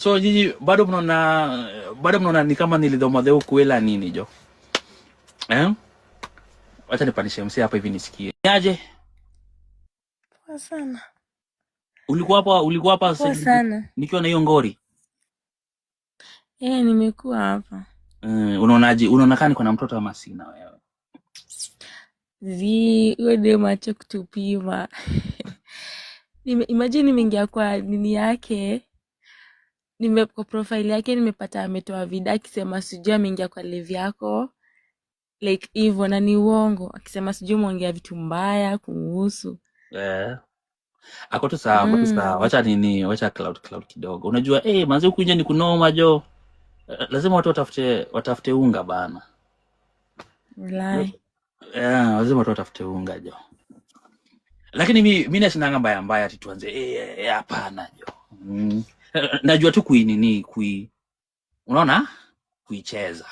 So nyinyi bado mnaona ni kama nilidhomadhe kuela nini jo? Eh? Wacha nipandishe msee hapa hivi nisikie. Aje? Poa sana. Ulikuwa hapa Poa sana. Nikiwa na hiyo ngori. Eh, nimekuwa hapa. Unaonaje? Unaona kama niko na mtoto ama sina wewe? Zi, huyo dem acha kutupima. Imagine nimeingia kwa nini yake, kwa profile yake nimepata ametoa video akisema sijui ameingia kwa live yako like hivyo, na ni uongo, akisema sijui umeongea vitu mbaya kumuhusu. Eh. Ako tu sawa, ako tu sawa. Wacha nini, wacha cloud kidogo. Unajua manzi huku nje ni kunoma jo. Lazima watu watafute unga bana. Walai. Lazima watu watafute unga jo. Lakini mi nasinanga mbaya mbaya ati tuanze hapana jo. Najua tu kui nini kui unaona kuicheza.